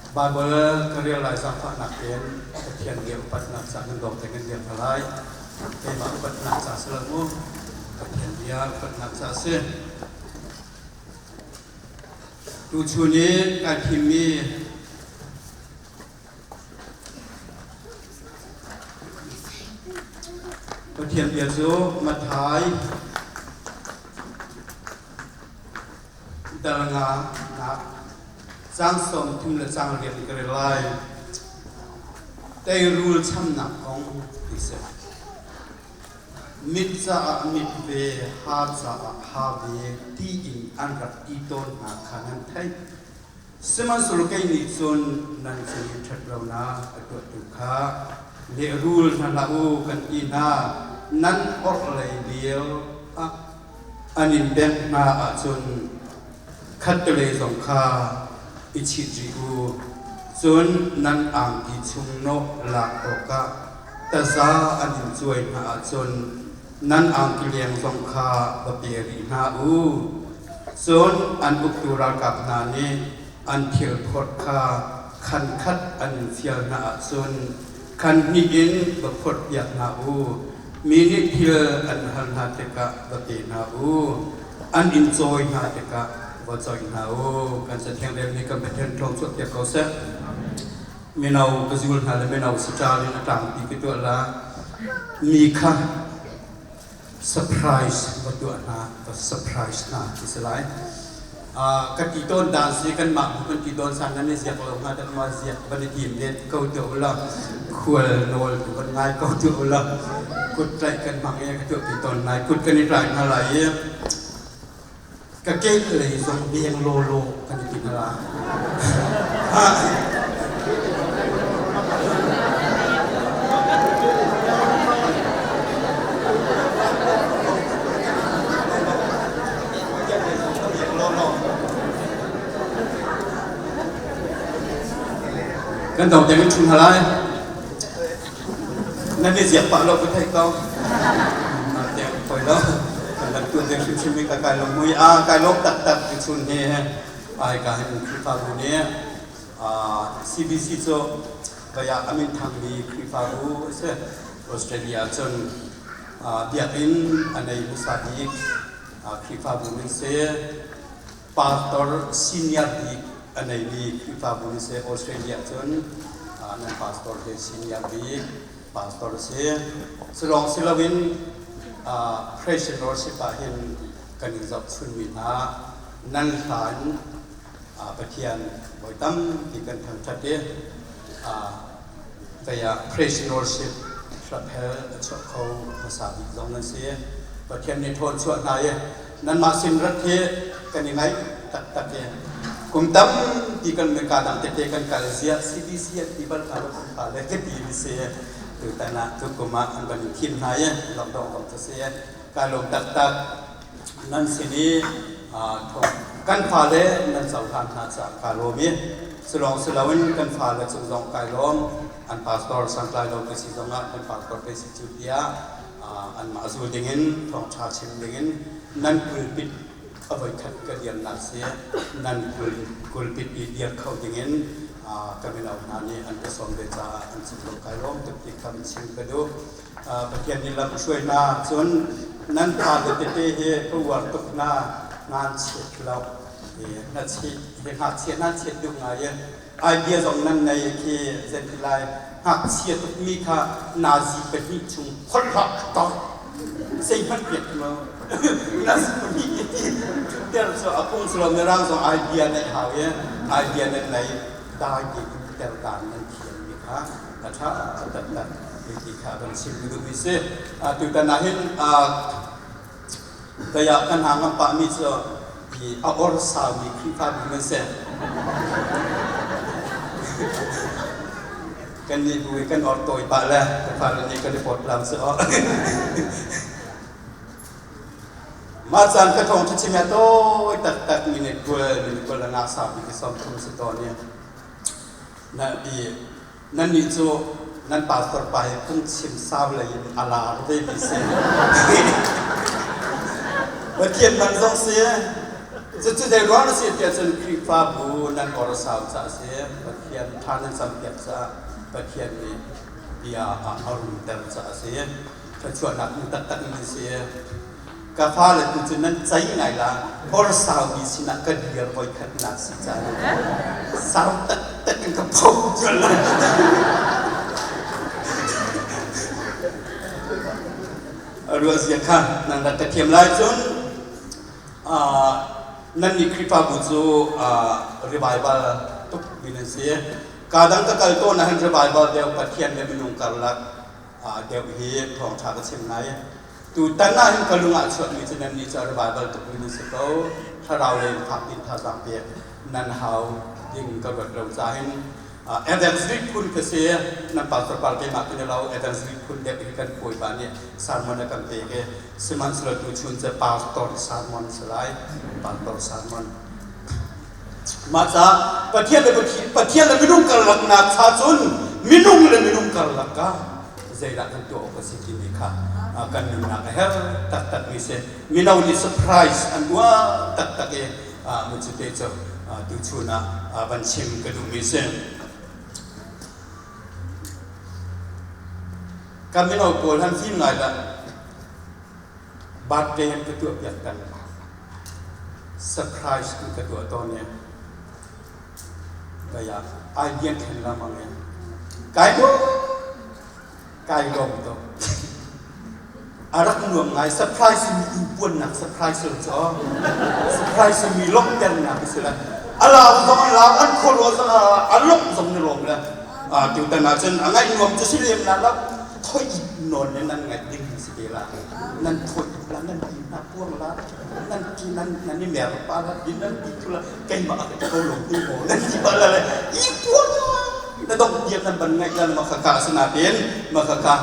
Baibal ka rel lai zaangfahnak tein Pathian bia upatnak ca kan dawk te kan biak hna lai. Keimah upatnak ca si lo mu. Pathian bia upatnak ca si. Tuchun i kai thimmi Pathian bia cu Matthai dal nga nak caang 30 le caang 8 in ka rel lai. Teirul chamnak kong ti si. Mit caah mit ve, ha caah ha ve tiin an rak ti tawn hna kha nan theih. Sihmanhsehlaw kei nih cun nan cung i ṭhat lonak a tuahtu kha lehrul hna hlah u kan ti hna. Nan orhlei lio ah an in bengh hna ahcun khattelei zong kha i chit rih u. Cun nan angki chung nawh lak awkah taza an in cuai hna ahcun nan angki leng zong kha va pe rih hna u. Cun an uktu ralkap hna nih an thil phorh kha khan khat an in fial hna ahcun khan hnih in va phorhpiak hna u. Mi nih thil an hal hna tikah va pe hna u. An in cawi hna tikah va coih hna u. Kan Cathiang relmi kan Pathian ṭhawng chuahpiak ko seh. Mino ka zul hna le mino saṭaal in a tlangpi ka tuah la. Mi kha surprise va tuah hna, va surprise hna ti si lai. Ka ti tawn dan si kanmah bu kan ti tawn san nan i ziak lo hnga dah ma ziak van i tim len ko te ula khual nawl tu kan ngai ko te ula kut tlaih kan hmang i ka tuah pi tawn lai kut kan i tlai hna lai i ka kek lei zong deng law law kan i ti hna la. Kan dong teng in ṭhu hna lai. Nan i ziak pah lo ka theih ko. Teng khoi lo. Kan lam tuan ding hrimhrim i ka kai lawm mui. A kai lawm taktak ti chun hi ai ka hin Khrihfabu nih CBC cu kaya amin thangmi Khrihfabu a si. Australia cun biakinn a nei hmasa bik Khrihfabu min si. Pastor senior bik a neimi Khrihfabu ni si. Australia cun nan pastor hi senior bik pastor a si. Culawng si loin praise and worship ah hin kan in zohchunmi hna nan hlan Pathian voi tampi kan thangṭhat i vei ah praise and worship hlaphel a chuah kho hmasa bik zong nan si. Pathian nih ṭhawn chuah hna i nanmah sin rat hi kan i ngaih taktak i kum tampi kan ka dang tete kan kal ziah CBC an ti bal hna lo kan pa le ka ti mi si tutan ah tukum ah an van in thim hna i lockdown kong cu si ka lawm taktak nan sin i kan fale nan cohlan hna caah kaa lawm i culawng si loin kan fale cung zong kai lawm an pastor santlai lo ka si zongah kan pastor pe si cu tiah anmah zul dingin thawngṭha chim dingin nan pulpit a voikhat ka dirnak si nan pulpit i dir kho dingin ka mino hna nih an ka sawm ve caah an cung lo kai lawm tuk ti kha chim ka duh. Pathian nih lam hruai hna cun nan fale tete hi ka uar tuk hna nan chiat lo na chi hi ngakchia nan chiat duh ngai i idea zong nan nei khi zeiti lai ngakchia tukmi kha nazi pahnih chung holh hlah tor zeihmanh piak lo nazi pahnih ti ter cu a pung silo mirang zong idea neih hau i idea nan nei dai ti ter dan nan thiam mi kha a ṭha taktak ti kha kan chim duhmi si. Tutan ah hin kaya kan hna ngam pahmi cu a or saumi Khrihfabu nan si. Kan nih bu kan or tawi pah le kan fale nih kan i pawt lam si aw. Mah caan ka thawng chim ya tawi taktak minute 20 minute 20 la nga saupi ki som thum si tawn i na i nannih cu nan pastor pa hi phungchim sau lei in a lar ve mi si. Pathian man zong si. Cucu zei ruang na si tiah cun Khrihfabu nan or sau ca a si. Pathian ṭha nan campiak caah Pathian nih bia ah a rumter caah a si. Thluachuahnak hmu taktak in si. Ka fale tu cu nan cei ngai la. Or saumi sinah ka dir voikhatnak si caah sau taktak in ka pho tuan lai. Ruah zia kha nan rak ka thiam lai cun nannih Khrihfabu cu revival tuk mi nan si. Ka dang ka kal tawn ahhin revival deuh Pathian le minung karlak deuh hi thawngṭha ka chim ngai. Tutan ah hin ka lung ah chuakmi cu nannih cu revival tuk mi nan si ko. Thlarau lei in fak tin thazaang pek nan hau ding ka ruat lo ca hin Evangelist phun ka si. Nan pastor par keimah ka lo evangelist phun dek hi kan bawipa nih sermon a kan pek i sihmanhsehlaw tu chun cu pastor sermon si lai. Pastor sermon. Mah ca Pathian le Pathian le minung karlak nak cha cun minung le minung karlak ka zeidah kan tuah awk a si timi kha kan nunnak a herh taktak mi si. Mino nih surprise an uar taktak i cu te cu tuchun ah van chim ka duhmi si. Kan mino pawl han fim ngai dah birthday han ka tuah piak kan surprise an ka tuah tawn i kaya ai bian thlen lamang i kai kai lawm tuk. A rak nuam ngai. Surprise mi ingpuannak surprise lo cu surprise mi lawmhternak a si le a lau zong an lau an khuaruah zong a lawmh zong na lawm le tutan ah cun a ngaih nuam cu si lem la lo thoi nawn le nan ngaih ding si te la nan thoi la nan ti hna puang la nan ti nan nan i mer pa la din nan ti thu la keimah a ka ko lo ti maw nan ti pa la le i puang na dong tiang nan ban ngaih lan makhaka asinain makhaka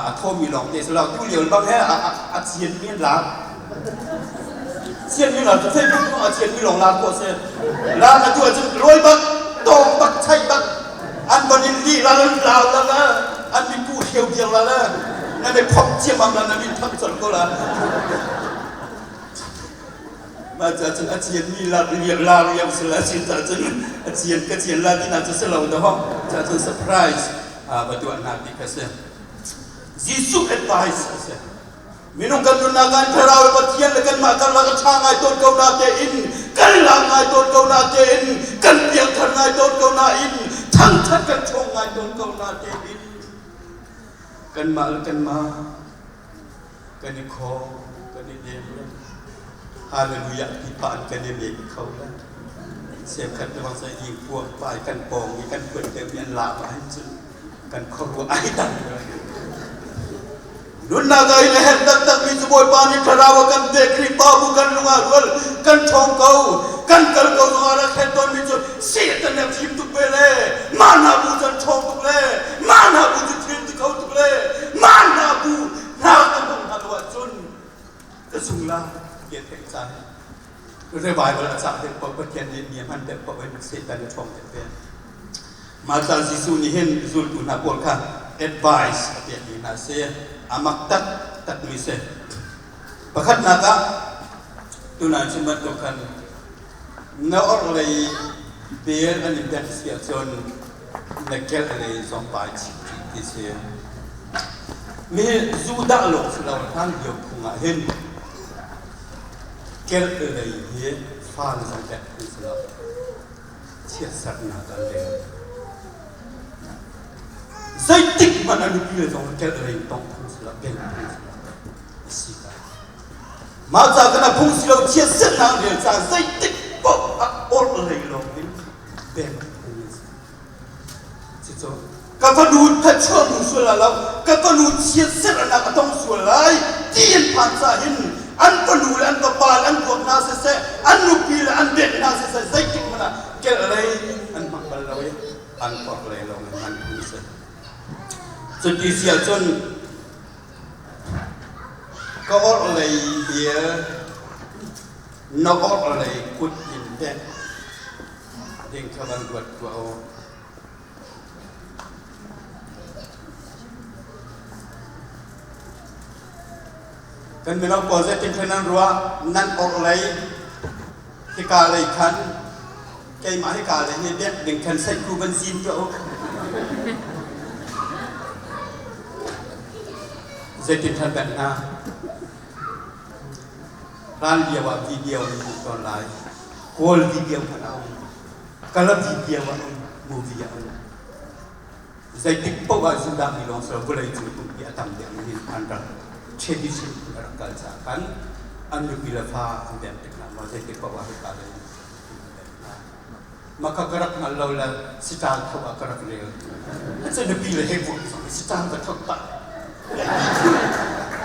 a thomi lawng te silo tu lio bang he a chian mi la chian mi la Facebook a chian mi lawng la ko se la na tu acun loi bak tong bak chai bak an ban in li la lan la la la an mi ku hiu diang la la na me phok chiam am la na min tham chon ko la Mah ca cun a cianmi lak la riam si la si ca cun a cian ka cian la ti na cu si lo dawh ca cun surprise va tuah hna ti kha si. Jesuh advice a si. Minung kan nunnak kan thlarau le Pathian le kanmah karlak a ṭha ngai tawn ko na tein kan lang ngai tawn ko na tein kan piangthar ngai tawn ko nain thangṭhat kan ṭhawng ngai tawn ko na tein kanmah le kanmah kan i khawm kan i nem le hallelujah ti pah in kan i mek kho le cheukhat le bang i puak pai kan pawng i kan kuat deuh mi an lak ah hin cun kan khuaruah ai dang nunnak ah hin a herh taktak mi cu Bawipa nih thlarau a kan pek Khrihfabu kan lung ah rual kan ṭhawng ko kan kal ko zong ah rak herh tawn mi cu Satan nih a fim tuk ve le mah hna bu cu an ṭhawng tuk le mah hna bu cu thil ti kho tuk le mah hna bu hna kan hong hna lo ahcun ka sung la ti a theih caan revival a cah deuh paoh Pathian nih mi a hman deuh paoh in Satan a ṭhawng deuh ve. Mah ca Jesuh nih hin zultu hna pawl kha advice a pekmi hna si. A mak taktakmi si. Pakhatnak ah tunah chim bantuk khan na orhlei bel an in bengh si ahcun na kelhlei zong pai chih rih ti si. Mi Judah lawng si lo hlan lio phung ah hin kelhlei hi fa na zong pek phung si lo. Chiatsernak an rel. Zeitik hmanh a nupi le zong kelhlei tong phung si lo, beng phung si lo. A si ka. Mah ca kan a phung si lo chiatsernak an rel caah zeitik paoh ah orhlei lawng in beng phung si. Cucu ka fanu thlachuah mu sual la lo, ka fanu chiatserhnak a tong sual lai ti in phan ca hin an fanu le an fapa le an kuak hna siseh, an nupi le an bek hna siseh, zeitik hmanh ah kelh lei an hmang bal lo i an porh lei lawng in hman phung si. Cuti si ahcun ka orhlei bia na orhlei kut in bek ding kha van ruat tuah u. Kan mino pawl zeitin khan nan ruah nan orhlei hika lei khan. Keimah hi ka le hi bek ding khan seihku van zin tuah u. Zeitin than bek hna? Hlan lio ah video in hmuh tawn lai. Kawl video hmanh a um. Kala video a um. Movie a um. Zeitik paoh ah Judah mi lawng si lo vawlei cung pumpi a tam deuh hin an rak tradition a rak kal caah khan an nupi le fa an bem tik hna maw zeitik paoh ah hika le Maka ka rak hngal lo le siṭal tho ah ka rak rel. Cu nupi le he buak zong siṭal ka thok pah.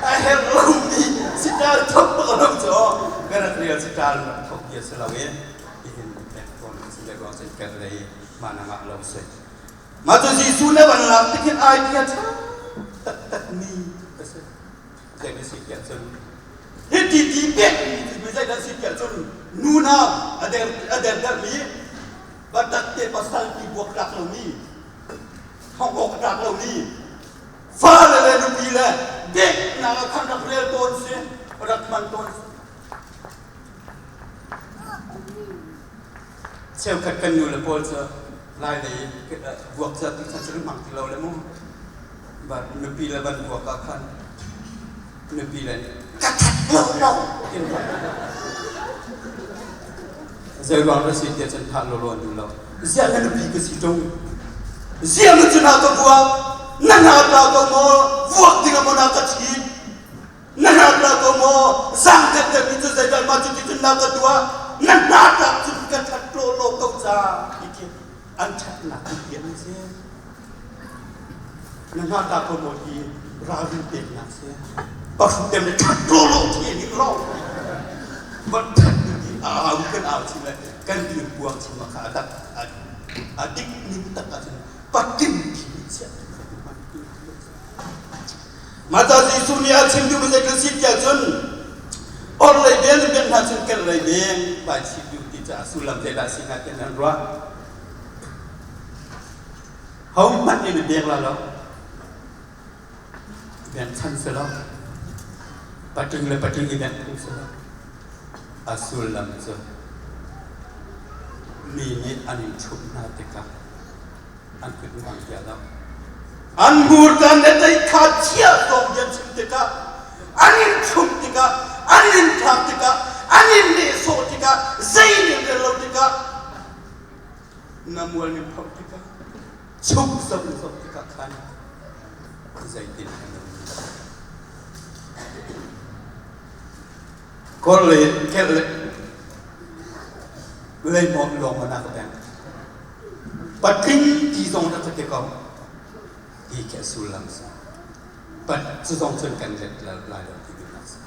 A herh lomi siṭal thok bak lo cu ka rak rel siṭal rak thok ti a si lo i tihin pek tawn si le ruang cun ker lei mah na ngah lo si. Mah cu Jesuh le van lak tikhin idea ṭha taktak mi a si. Zei na si tiah cun hiti ti pekmi ti zeidah si tiah cun nu hna a der a derdermi batak te pasal ti buak tlak lomi thong awk tlak lomi fale le nupi le deknak ah khan rak rel tawn si rak hman tawn si cheukhat kan nu le pawl cu lai lei vuak cu ti khan cu hmang ti lo le mu nupi le van vuak ah khan nupi le ka that lo lo tin zei ruang na si tiah cun thah lo lo an duh lo ziah na nupi ka si ṭung ziah na cu na ka vuak na hna ta ko maw vuak ding ah maw na ka ṭhit Na hna ko maw? Zang deuhdeuh mi cu zeidah mah cuti cun na ka tuah? Na hna tlak cun ka that lawlaw ko ca ti khi an ṭhatnak an pian a si. Na hna tla ko maw ti ralrin peknak si. Pahru tem le that lawlaw thi nih law. Van that ti au kan au chin le kan dir buang chin ma kha a tak a dik ning tak ahcun patim thi chiah Mata Jesuh nih a chim duhmi zei kan si tiah cun orhlei beng in beng hna cun kehlei beng vai chim duh ti caah sullam zeidah si hnga tiah nan ruah. Hohmanh nih na beng la lo. Beng chan si lo. Patling le patling i beng phung si lo. A sullam cu mi nih an in ṭhumh hna tikah an kut hmang tiah lo. An hmurka na tei kha chia zong an chim tikah, an in thlum tikah, an in thlak tikah, an in nehsawh tikah, zei nih rel lo tikah, na mual nih phoh tikah, chuk zong na zoh tikah khan zeitin an um. Kor le kelh le leimawm lawng ah na ka bengh. Patling ti zong rak ka ti ko. Ti khi a sullam si. Pat cu zong cun kan let lai lo ti duhnak si.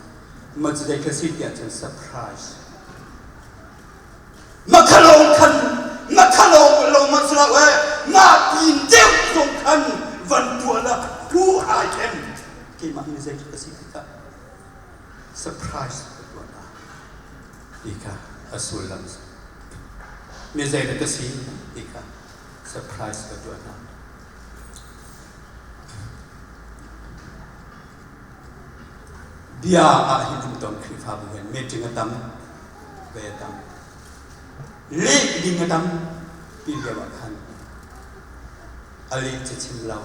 Ma cu zei kha si tiah cun surprise. Ma khalong khan ma khalong lo ma sila we ma pin deuh zong khan van tuah la who I am keimah ni zei ka si ti surprise ka tuah hna ti kha a sullam a si. Mi zeidah ka si ti kha surprise ka tuah hna. Bia ah hin um tawn Khrihfabu hin meeting a tam, ve a tam. Leh ding a tam ti lio ah khan a leh cu chim lo.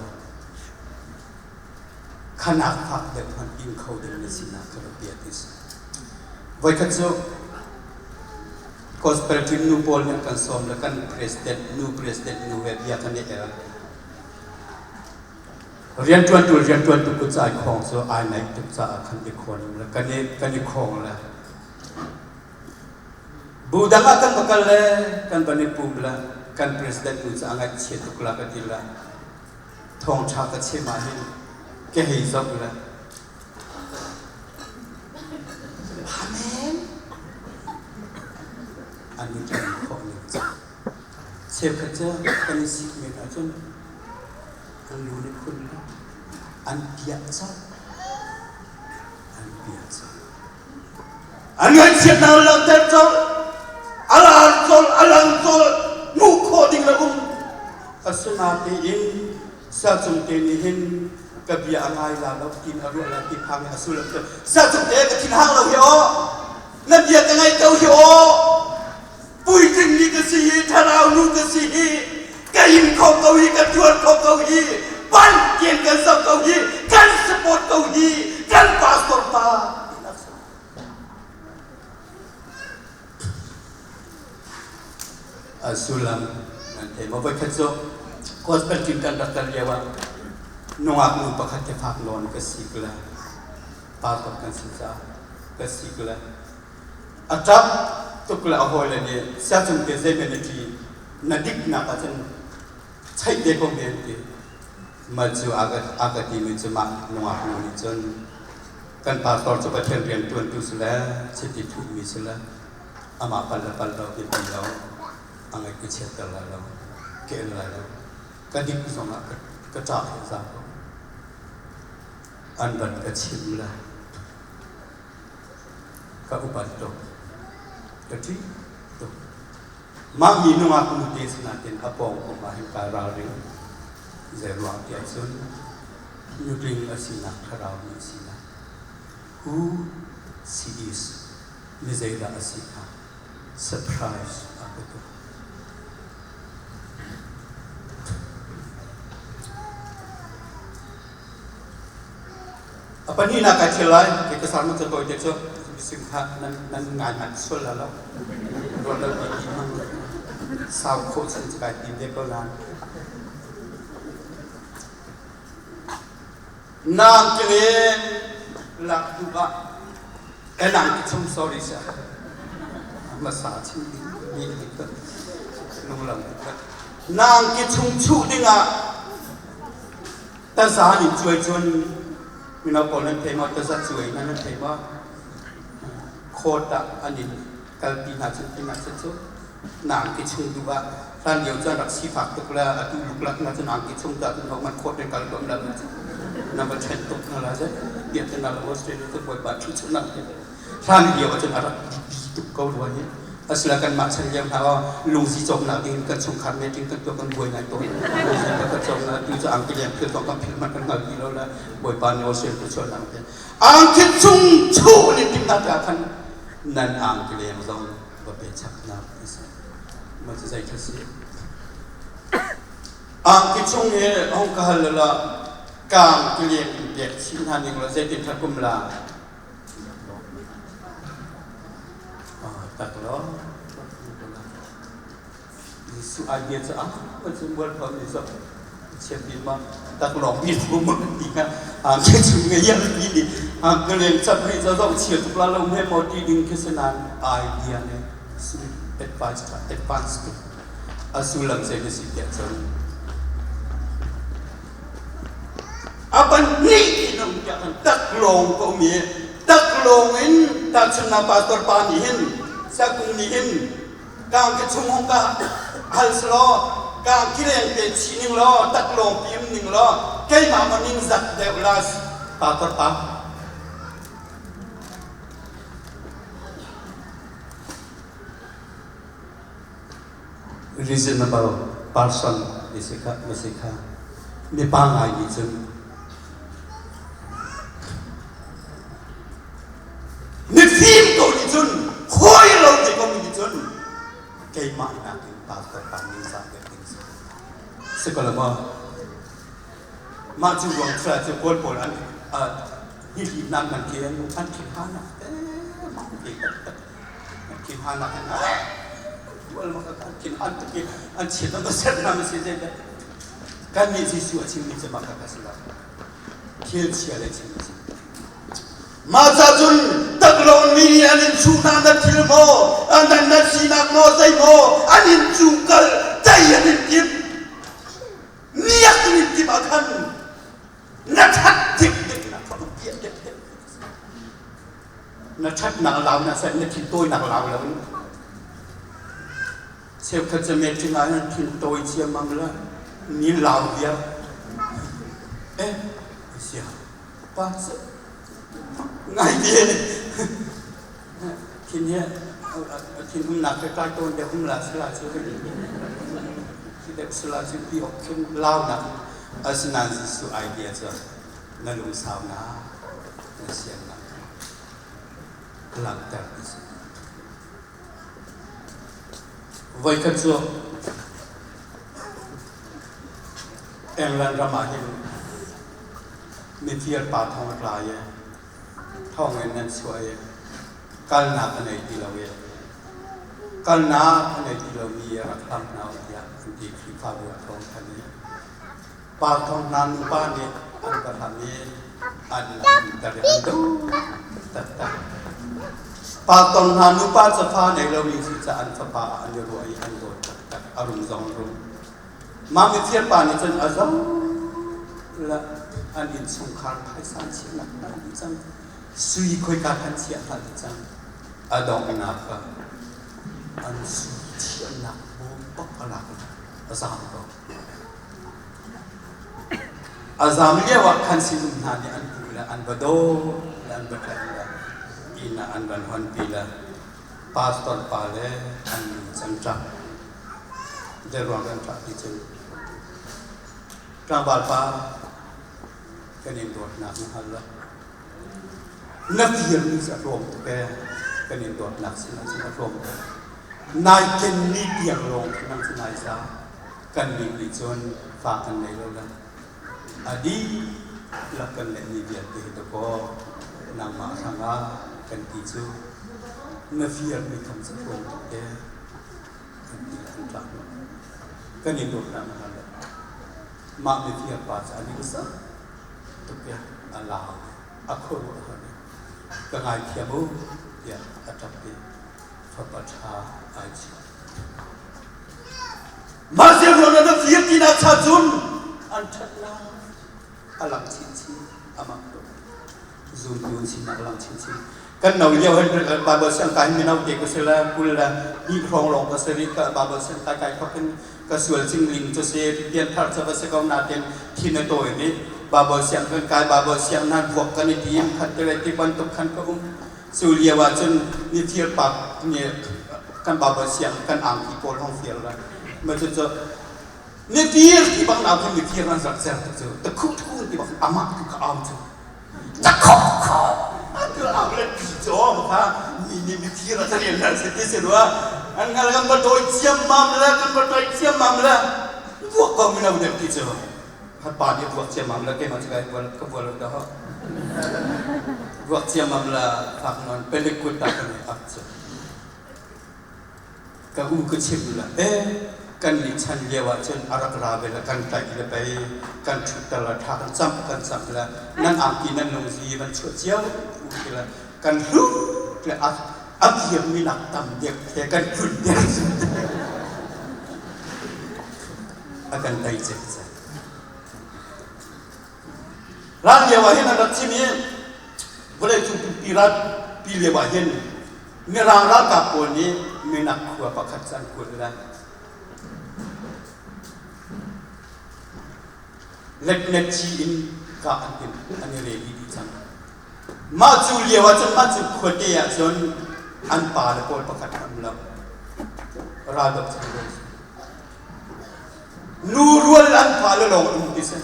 Khanak fak deuh hmanh ing kho ding na sinak ka rak bia ti si. Voikhat cu gospel team nu pawl nih an kan sawm le kan president nu president nu he bia kan i el. Rianṭuantu rianṭuantu kut cai khawng cu ai naih tuk caah khan i khawn le kan i kan i khawng le bu dang ah kan va kal le kan van i pum le kan president nu cu a ngaihchia tuk la ka ti la Thawngṭha ka chim ah hin ka hei zoh le Amen. An i ṭan khawh ning cu. Cheukhat cu kan i sik men ahcun an lu nih khun le an piah colh. An piah colh. An ngaihchiatnak langhter colh. A lar colh, a lang colh, hmuh khawh ding le um. Asinain sacung te nih hin ka bia a ngai la lo tiin a ruah lai ti phang i a sullam cu sacung te ka thin hang lo hi aw na bia ka ngaih ko hi aw puitling mi ka si hi ṭha. nu ka si hi, ka in kho ko hi, ka tuar kho ko hi, pan tian kan zoh ko hi, kan support ko hi, kan pastor pa. A sullam nan thei maw? Voikhat cu gospel team kan rak kal lio ah nungak nu pakhat ke fak nawn ka sik le pastor kan si caah ka sik le a ṭap tuk le a hawile nih siacung te zei ministry na diknak ahcun chaih te ko men ti mah cu a ka timi cu mah nungak nu nih cun kan pastor cu Pathian rian ṭuantu si le chiti thuhmi si le amah pal le pal lo biapi lo a ngaih ka chiatter lai lo ka el lai lo ka dik zongah ka ṭah he za ko an van ka chim le ka upat tuk ka ṭih tuk mah mi nungak nu te sinain a pawng um ah hin kai ralring zei ruang tiah cun nutling a sinak thlarau mi a sinak who she is mi zeidah a si kha surprise a ka tuah. A pahnihnak kai ṭhial lai, kei ka sermon cu tawi te cu mising kha nan nan ngai hmanh sual la lo. Ruat lo ti ti hmang sau khawh chan cu kai tim ve ko nain. Nang kelen lak duh ah enang ki chung sorry sa hmasa chim mi lunglam nang ki chung chuh dingah Taza nih cuai cun mino pawl nan thei maw? Taza cuai hna nan thei maw? Court ah an in kalpi hna cun ti hna cu nangki chung duh ah hlan lio cun rak sifak tuk le atu luklak hna cu nangki chung ta cun man court in kal tuam la na va ṭhen tuk hna la ze tiah te na lo Australia cu bawipa thu chu nak hlan lio ah cun a rak bi tuk ko rua hi Asila kanmah chan lio hna ah lungsi cawknak ding kan chungkhar meeting kan tuah kan buai ngai tawn. Lungsi kan cawknak tu cu angki leng phil kan phil man kan hngal ti lo le Bawipa nih Australia tu chuahnak te. Angki chung chuh ni tim hna ta khan nan angki leng zong va pe chak na si. Ma cu zei si. Angki chung hi hong ka hal la kang ki leng in pek chin hna ning la zeitin tha kum la. Tak lo. Jesuh idea cu ah cu mualpho mi cu chiat ma tak lawng mi thu ma ti kha ang ke chung nge yang ti ni ang ke leng chap ri za zong chia tuk la lo me mo ti ding khi senan idea ne sweet advice advance tu asulam se ke si tiah cun A pahnih in um tiah kan taklawng ka um i taklawng in tahchunhnak pastor pa nih hin Sakung nih hin kang ke chung hong ka hal selaw kang kileng te chi ning law taklawng pi um ning law keimah ma ning zak deuh la pastor pa Reasonable person na si kha na si kha mipa ngai nih cun mifim ko nih cun hawi lo te ko mi nih cun keimah nakin pastor pa ningzah deuh ding si si ko lo maw mah cu ruang thla cu kawl pawl an hi hlimnak man khi an an thinhanak te mah te taktak an thinhanak an thin an tuk i an chiat an ser hna ma si zei dah kan nih Jesuh a chimmi cu mah kha ka si lo thil chia le chim a si mah ca cun taklawng mi nih an in chuh hna na thil maw nan na sinak maw zei maw an in cu kal tei an in timh miak an in timh ah khan na that dik dik na kha piah dek dek Na ṭhatnak lau na seh na thintawinak lau lo in cheukhat cu meeting ah hin thintawi ciammam le mi lau viar eh sia pa ngai te thin hi thin umnak ke kai tawn deuh um la sila cu deuh sila cu pi ok khin lau nak asinain Jesuh idea cu na lungsaunak na siannak kha langhter ti si. Voikhat cu England ram ah hin mifir pa thong a tla i thonginn nan chuah i kalnak a nei ti lo i kalnak a nei ti lomi rak hlam hna u tiah an ti. Khrihfabu a thawng than i pa thong hna nupa nih an va hlam i an umter i an duh taktak. Pa tong hna nupa cu fa nei lomi si caah an fapa ah an i ruah i an dawt taktak. A rum zong rum. Mah mifir pa nih cun a zoh le an innchungkhar phaisa an chiahnak hna dih cang. Sui khoika khan chiah hna dih cang. A donghnak ah an sui chiahnak bawm bak a lak i a zaam ko. A zaam lio ah khan sinum hna nih an kuh le an va daw le an va tlaih le inn ah an van honpi le pastor pa le an nu can ṭap. Zeiruang kan ṭah ti cun tlangval pa kan in dawtnak na hngal lo. Na firmi cu a tlawm tuk ee. Kan in dawtnak sinah cun a tlawm tuk. Nai kenmi tiang lawng khi nang cu nai za. Kannih nih cun fa kan nei lo le a dihlak kan neihmi vialte hi dakaw nangmah hrangah kan ti cu na firmi tham cu a tlawm tuk ee kan ti le an ṭah lo. Kan in dawtnak na hngal lo. Mah mifir pa cu a ning sak tuk i a lau a khuaruah a har i ka ngaithiam u tiah a ṭap i fapa ṭha ai chiah. Mah siangruang na fir tinak cha cun an ṭhatnak a lang chinchin a mak tuk. Zumtu an sinak a lang chinchin. Kan no lio hin Bible siang kai mino te ka si le 20 le hnih hrawng lawng ka si rih ka Bible siang kai kai thok in ka sual cingling cu si pianthar cu va si ko nain thin a tawi mi Bible siang kan kai Bible siang nan vuak kan i tim khat te ti bantuk khan ka um. Cu lio ah cun mifir pa nih kan Bible siang kan angki pawl hong fir la. Ma cu cu mifir ti bang nau khin mifir an rak ser tu cu ta khu thu ti bang amah tu ka au cu ta kho kho atu au le ti cu kha mi nih mifir a thari nan se ti se rua an ngal kan ba doi chiam mam le kan ba doi chiam mam le vuak ko mi lo deuh ti cu Khat pa nih vuak ciammam le keimah cu kai ka vual lo dah. Vuak ciammam le fak nawn palik kut ta kan ap cu. Ka u ka chim le eh kan nih chan lio ah cun a rak ra ve le kan tlaih le pei kan ṭhutter le ṭha kan camh kan camh le nan angki nan lungzi van chuah cio u ti le kan hlu le a a thiammi nak tam dek he kan tlun dek a kan tei cekcek. Ral lio ah hin an rak chim i vawleicung pumpi ral pi lio ah hin Mirang ralkap pawl nih minak khua pakhat cu an kulh le letnet ci in kah an timh an i ready dih cang. Mah cu lio ah cun mah cu khuate ah cun an pa le pawl pakhat an um lo. Raldoh cang ko. Nu rual an fale lawng an um ti si.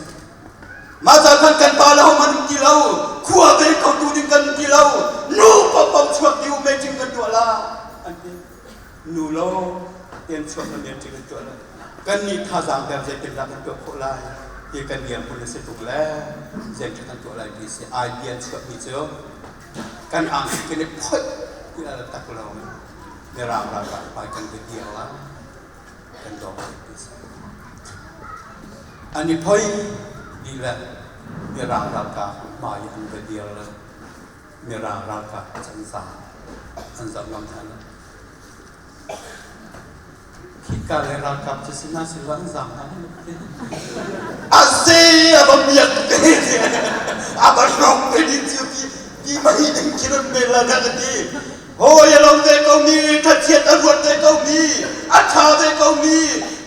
Mah ca khan kan pa le hom an um ti lo, khua ve ko tu ding kan um ti lo, nu paohpaoh chuak ti u meeting kan tuah la an ti. Nu lo ten chuak na meeting kan tuah la. Kan nih thazaang ter zeitindah kan tuah khawh lai ti kan dirhmun a si tuk le zeitin kan tuah lai ti si idea an chuahmi cu kan angki kan i phoih ti a tak lo mirang ralkap hmai kan va dir la kan dawk ti si. An i phoi dih le Mirang ralkap hmai an va dir le Mirang ralkap an zaam an zoh ngam hna lo. Khika le ralkap cu si hna seh an zaam hna lo. A si a va miak a va hrok te ding cu ti ti mai ding khi nan men la dah ka ti. Hawi a lo ve ko mi, thlachiat a ruat ve ko mi, a ṭha ve ko mi,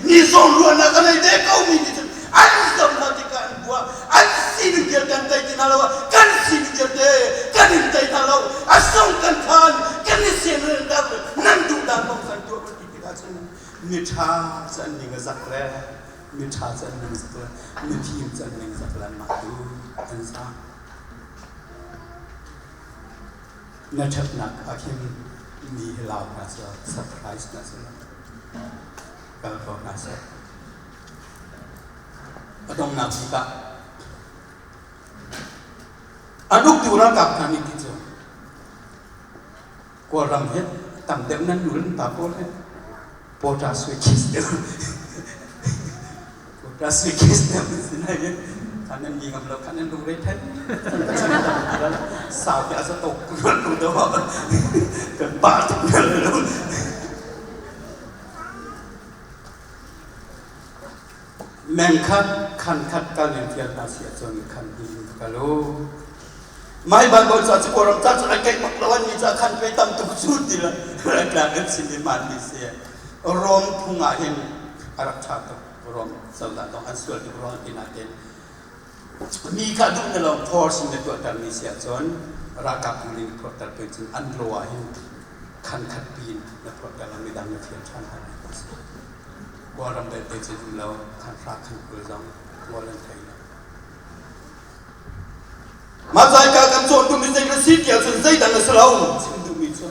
mi zawnruahnak a nei ve ko mi nih cun an zam hna tikah an bua, an sining vialte an tei ti hna lo, kan sining vialte kan in tei hna lo, a sung kan khan, kan i sianrelter, nan duh dan bang kan tuah kan ti tikah cun miṭha cu an ning a zak le miṭha cu an ning zak le mifim cu an ning zak le anmah tu an zaam. Na ṭhatnak ah khin mi hi lau hna seh, surprise hna seh, kal ko hna seh. A donghnak bik ah an uktu ralkap hna nih ti cu Kawlram hi tam deuh nan nu nan pa pawl hi pawṭa sui khis deuh pawṭa sui khis deuh si nai khan nan mi ngam lo khan nan lungre thei sau te a za tok lu do kan pa tuk lo. Meng khat khan khat kal in fial hna si ahcun khan hnih in kal u. Mai Baibal ca cu Kawlram ca cu ai keih bak lo an mi ca khan pei tam tuk cu ti la tlak an sin i man mi si. Rom phung ah hin a rak ṭha tuk. Rom cozah dong an sual tuk ruang ti nain mi kha duh na lo force in na tuahter mi si ahcun ralkap bu nih na phorter peng cun an law ah hin khan khat pin na phorter la midang na fial ṭhan hna lai. Kawlram belte cu um lo, khan hra khan kul zong ngol an thei lo. Mah zaika kan cawn duhmi zei na si tiah cun zeidang a si lo chim duhmi cu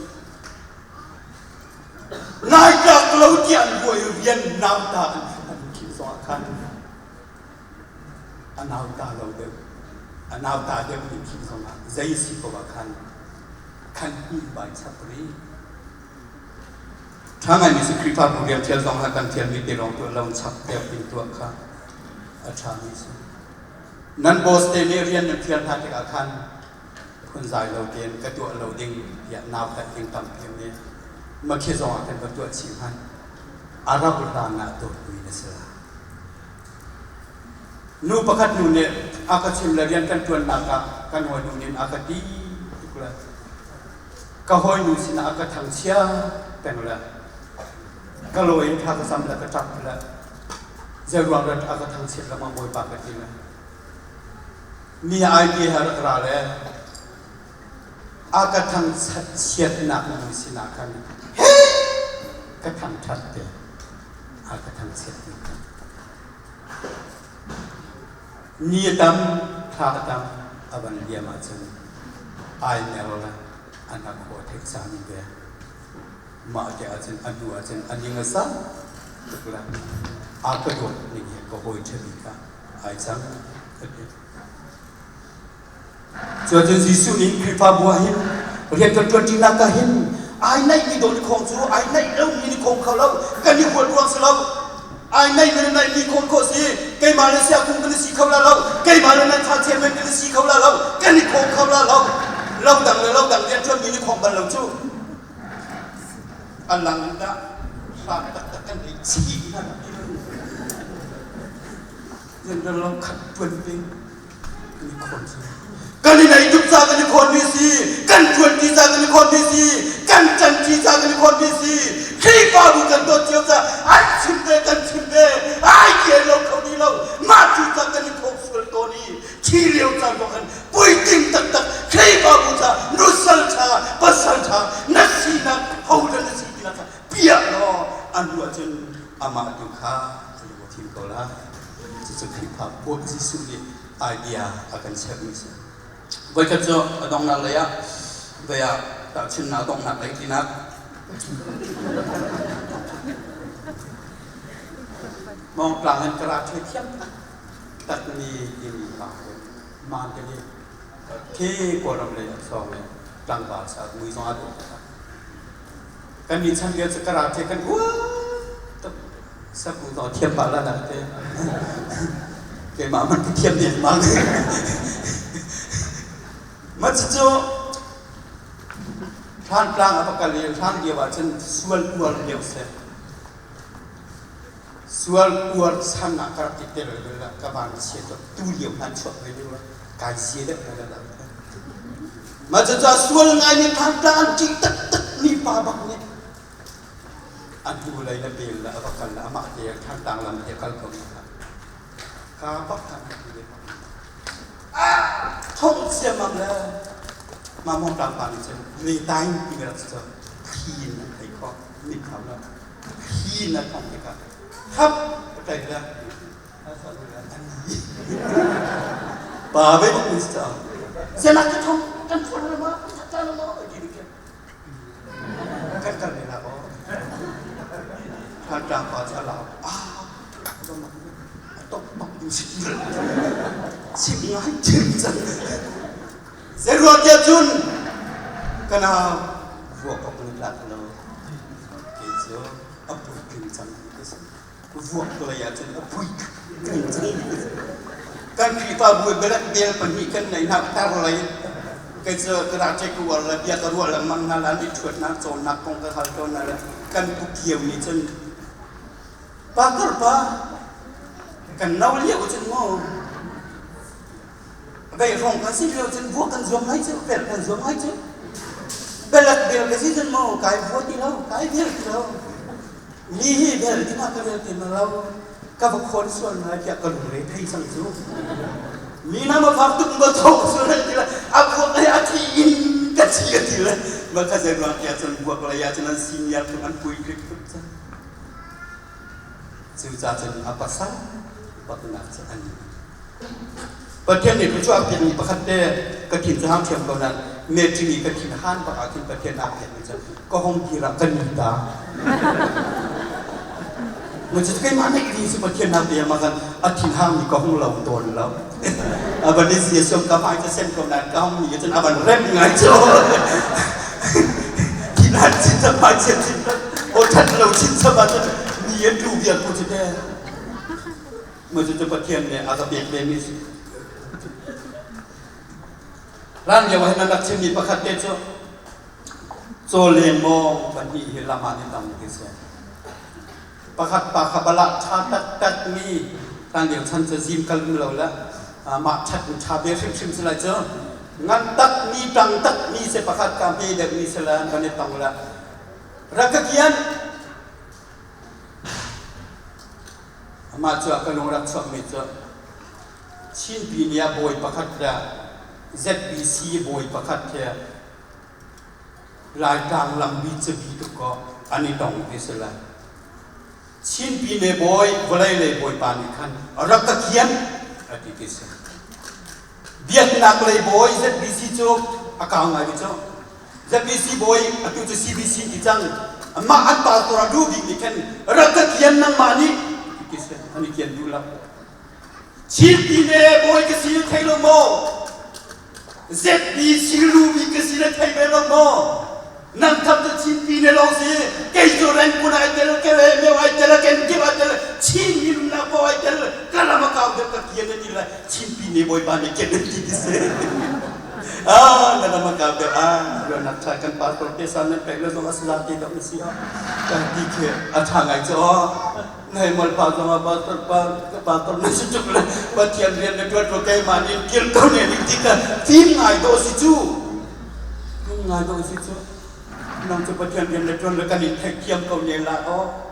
nai tlak lo tiah an buai rian nauta an an khim zongah khan a nauta lo deuh a nauta deuh nih khim zongah zei si ko ah khan khan hnih bai chap rih. Ṭha ngaimi si Khrihfabu rian ṭhial zong ah kan ṭhialmi te lawng tuah lo chap deuh in tuah kha a ṭhami si. Nan boss te nih rian nan ṭhial hna tikah khan phunzai lo tein ka tuah lo ding tiah nautat ding tampi an nih. Makhi zong ah kan va tuah chih hmanh. A rauh hlan ah dawtmi na si lai. Nu pakhat nu nih a ka chim le rian kan ṭuannak ah kan hawinu nih a ka ti tuk le ka hawinu sinah a ka thangchia peng le ka law in thla ka cam le ka ṭap le zeiruang rat a ka thangchiat lengmang Bawipa ka ti le mi ai ti he rak ra le a ka thangchiatnak nu sinah khan he ka thangṭhat te a ka thangchiat ni khan Ni a tam, thla a tam, a van liam ahcun ai mer le a hnakhaw a theih cang ve. Mah te ahcun a hnu ahcun a ning a sang tuk le a ka dawt ning he ka hawi ṭha bik ah ai cang ka ti. Cuacun Jesuh nih Khrihfabu ah hin rian kan ṭuanṭinak ah hin ai naihmi dawt khawng cu ai naih lomi nih khawng kho lo kan i huat ruang si lo ai naih le naihmi khawng khawh si keimah le siakung kan i si kho la lo keimah le nan thla chairman kan i si kho la lo kan i khawng kho la lo lo dang le lo dang rian ṭuanmi nih khawng bal lo cu a lang dah hlan taktak kan ei chih hna rian lo khat ṭuan peng kan i khawn si. Kan i neih tuk ca kan i khawnmi si, kan ṭuanṭi ca kan i khawnmi si, kan ṭanṭi ca kan i khawnmi si, Khrihfabu kan dawt cio ca an chim ve kan chim ve, ai kian lo kho ni lo, mah cu ca kan i khawk sual tawn i thi lio caan zong khan puitling taktak Khrihfabu ca nusal ṭha pasal ṭha na sinak hodah na si tinak kha piah law an hnu ahcun amah tu kha a lung a fim ko lai. Cucu Khrihfa Bawi Jesuh nih idea a kan cheuhmi a si. Voikhat cu a donghnak lei ah voi ah tahchunhnak donghnak lei tinak Mawngtlang in karate thiam taktak mi timi pa he maan kan i khi Kawlram lei ah sawng in tlangval sa mui zong a dawh taktak. Kan nih chan lio cu karate kan uar tuk. Saku to thiam pah la dah te. Keimah man ka thiam ding mang. Ma cucu Thlantlang a va kal i hlan lio ahcun sual uar lio si. Sual uar chan ah ka rak i tel ve la ka van chia tuk tu lio hlan chuak ve lio ah kai sia deuh na la. Ma cucu sual ngai mi Thlantlang an ṭih taktak mi pa bak nih A hnulei na bel le a va kal le amah te Thantlang lam te kal ko na ka bak than ka ti thong siamam le ma mong tlang pa nih cun le tain ti rak cu thli in an thei kho mit kham lo thli na thong tikah hap tai le pa ve bak ni sa sianak ka thong kan phun la ma ta la ma ti Kan kal ne la aw. Thlantlang pa cu a lau. Ah, a tok bak. Chim ngai chim cang. Zeiruang tiah cun ka nau vuak awk na tlak lo. Kei cu a puitling cang ka si. Vuak lei ah cun a puitling cang ka si. Kan Khrihfabu belak bel pahnih kan neih hna tar lei kei cu ka rak ṭek uar le bia ka ruah lengmang hna la ni ṭhuatnak cawnnak kong ka hal tawn hna le kan pu kio nih cun Pastor pa kan no lio cun maw Vei hrawng kan si lio cun vuak kan zuam ngai cu, velh kan zuam ngai cu. Belak bel ka si cun maw kai vua ti lo, kai vel ti lo. Mi hi vel ding ah ka vel ti na lo. Ka va khawn sual na tiah ka lungre thei cang cu. Mi na ma fak tuk ma tho sual ti le a vuak le a thi in ka thi a ti le ma ka zei ruang tiah cun vuak lei ah cun an senior tuk an pui tuk tuk cang. Cucaah cun a pasal baknak cu an Pathian nih thluachuah a pekmi pakhat te ka thin cu hang ṭhiam ko nain meṭing i ka thin han bak ah khin Pathian aa pekmi cu ka hung dir ah ka ni ta. Cu keimah neih ding si Pathian naa pe ma kan a thin hangmi ka hung lo tawn lo. A van i sia siam ka hmai ca sen ko nain ka hung ni cun a van rem ngai cu. Thin han chin sa hmai chia chin o ṭhat lo chin sa ma cun ni an tu vial ko cu te. Mah cucu Pathian nih a ka pek vemi a si. Hlan lio ah hin an rak chimmi pakhat te cu caw le mawng pahnih hi lam ah an i tong ti si. Pakhat pa kha balah ṭha taktak mi hlan lio chan cu zim kal um lo le mah ṭhat in ṭha ve hrimhrim si lai cu ngan tak mi ṭang tak mi si pakhat ka hme deuh mi si le an van i tong le rak ka kian Amah cu a ka lung rak chuakmi cu Chinpi nih ah bawi pakhat le ZBC bawi pakhat he Laitlang lambi cabi tuk kaw an i tong ti si lai. Chinpi ne bawi vawlei lei bawipa nih khan rak ka kian a ti ti si. Biaknak lei bawi ZBC cu a kau ngai cu. ZBC bawi atu cu CBC ti cang. Mah an pastor a duh bik nih khan rak ka kian nangmah nih ti si an i kian duh lo. Chinpi ne bawi ka si thei lo maw? ZBC lu bik ka si na thei ve lo maw? Nang tham cu Chinpi ne lawng si kei cu Rangoon ai tel Kere Meo ai tel Kenkip ai tel Chin mi lumnak paoh ai tel ka ram a kau deuh ka kian na ti lai Chinpi ne bawipa nih kian nan ti ti si. Ah, na ram a kau deuh ah ruahnak ṭha kan pastor te san nan pek le zong a sala te deuh na si ah kan ti khi a ṭha ngai cu aw. Nai mal pa zong ah pastor pa pastor na si tuk le Pathian rian na ṭuan ko keimah nih kir ko ne ning ti ka fim ngai dawh si cu. Fim ngai dawh si cu. Nang cu Pathian rian na ṭuan le kan in theihthiam ko ne la aw.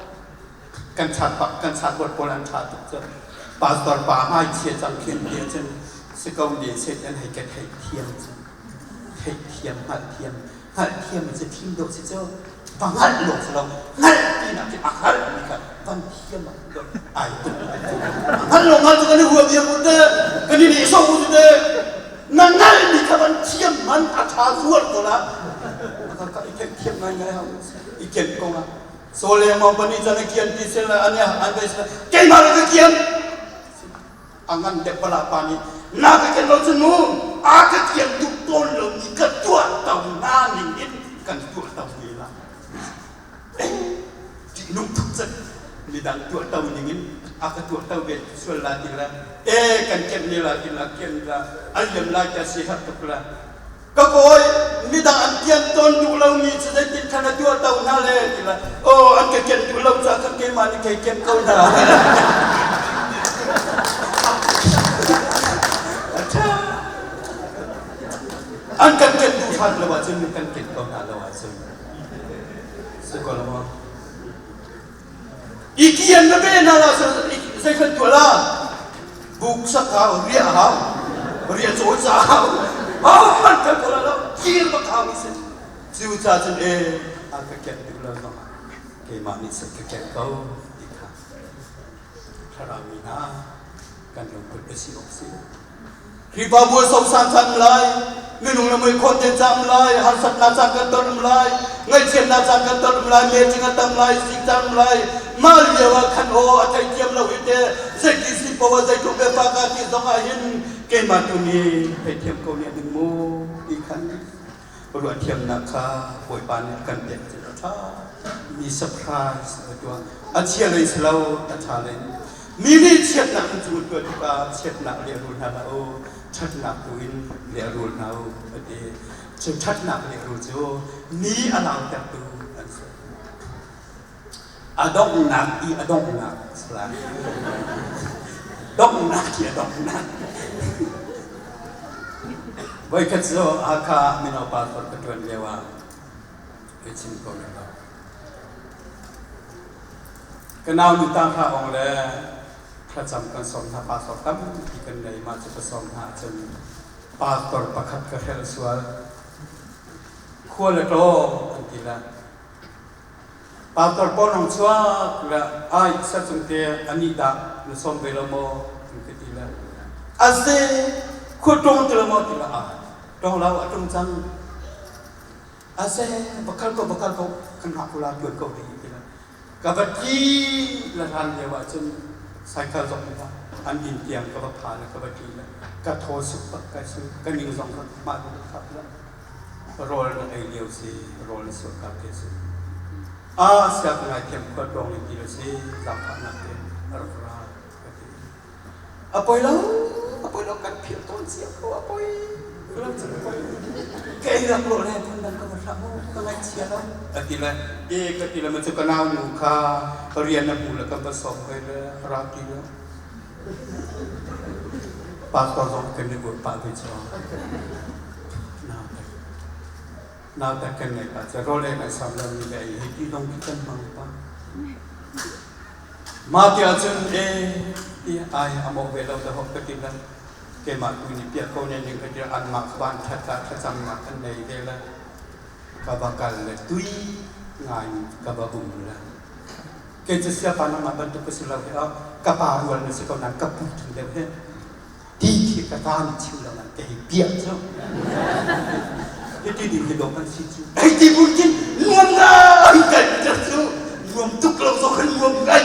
Kan chat pak kan chat bot pawl an ṭha tuk cu. Pastor pa hmai chia cang khin ti cun si ko ne set an hei ka theihthiam cu. Theihthiam hngalhthiam hngalhthiam cu thim dawh si cu va hngalh lawng si lo hngalh tinak khi a hngalh mi kha van thiam ah ai hngalh lawng hngalh cu kan i huam diam u te kan i nehsawh u te na hngalh mi kha van thiam man a ṭha zual ko la ka i theih thiam ngai ngai hau i ken kong ah so lengmang pani chan a kian ti sel an an dai sel keimah le ka kian a ngan deuh pala pa nih na ka ken lo cun mu a ka kian duh tawn lo mi ka tuah to na ning in kan tuah to ve la ṭihnung tuk cun midang tuah to ning in a ka tuah to ve sual la ti la e kan ken ne la ti la ken la an liam lai ta si har tuk la ka kawi midang an kian tawn duh lomi cu zeitin khan a tuah to hna le ti la oh an ka ken duh lo caah khan keimah nih kei ken ko hna. An kan ken duh hrat lo ahcun kan ken ko hna lo ahcun si ko lo maw? I kian na ve hna la zei kan tuah la? Buk sak hau, riah hau, riah cawi ca hau, hau hmanh kan tuah lo, kir bak hau mi si. Cu ca cun e a ka ken duh lo zong ah keimah nih seh ka ken ko ti kha thlarau mi hna kan lungput a si awk si. Khrihfabu a sosan cang lai, minung le muikhawn te cang lai, harsatnak caan kan ton um lai, ngaihchiatnak caan kan ton um lai, meṭing a tam lai, sik cang um lai, Mah lio ah khan aw a theithiam lo hi te zeiti si poah zeitluk biafa ka ti zong ah hin keimah tu nih theithiam ko ne ding mu ti khan ruahthiamnak kha Bawipa nih a kan pek cu a ṭha mi surprise a tuah. A chia lei si lo, a ṭha lei. Mi nih chiatnak an cung tuah tikah chiatnak lehrul hna hlah u, ṭhatnak tu in lehrul hna u a ti. Cu ṭhatnak lehrul cu mi a lautertu an si. A donghnak i a donghnak si lai. Donghnak i a donghnak. Voikhat cu Hakha mino pastor ka ṭuan lio ah ka chim ko ne lo. Ka nau nu tanghra ong le thlacam kan sawm hna pastor tampi kan nei mah cu ka sawm hna ahcun pastor pakhat ka hrelh sual. Khua le ṭawng an ti la. Pastor pawl hong chuak le ai sacung te anih dah na sawm ve lo maw an ka ti le a se khua ṭong ti lo maw ti le a ṭong lo a ṭung cang a se va kal ko va kal ko kan hngak ko la tuan ko hei ti le ka va tli le hlan lio ah cun cycle zong kha an inn tiang ka va pha le ka va tli le ka thaw suk bak ka su ka ning zong ka mah ka khap le rawl na ei lio si rawl na suah ka te si a siak ngai thiam khua tawng in ti le si zaangfahnak te a rak ra ka ti a poi lo a poi lo kan philh tawn cia ko a poi lo cu a poi ka ei rak lo le phun dang ka va hlah mu ka ngaihchia lo a ti le e ka ti le ma cu ka nau nu kha rian a hmu le kan va sawm hoi le ra ti lo Pastor zong kan i ur pah ve cu. Nautak kan ngei pah cu rawl ei kan sam lo mi le ei hei ti zong khi kan hmang pah. Mah ti ahcun e ti ai a mawh ve lo dahawk ka ti le keimah tu nih piah ko ne ning ka ti anmah ka van ṭhat ah thlacamnak an nei ve le ka va kal le tui ngai ka va um le kei cu siapa nangmah bantuk ka si lo hi ka pa rual na si ko nain ka pu ṭhing deuh hi ti khi ka kaan chim lo man ka hei piah cu hiti ding hi dawh kan si cu hei ti bun kin nuam ngai kai ter cu nuam tuk lo zong kan nuam ngai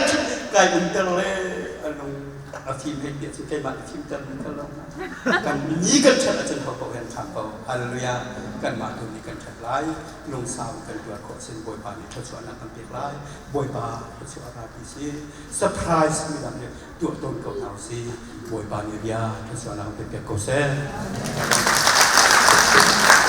kai um ter le a lung a fim hei piah cu keimah i fim ter mun ter lo kan ni kan ṭhat ahcun ho paoh hin ṭhang ko hallelujah kanmah tu nih kan ṭhat lai lungsau kan tuar khawh sin Bawipa nih thluachuahnak kan pek lai Bawipa thluachuah a rapi si surprise midang nih tuah tawn ko hna usih Bawipa nih bia thluachuahnak kan pek ko seh.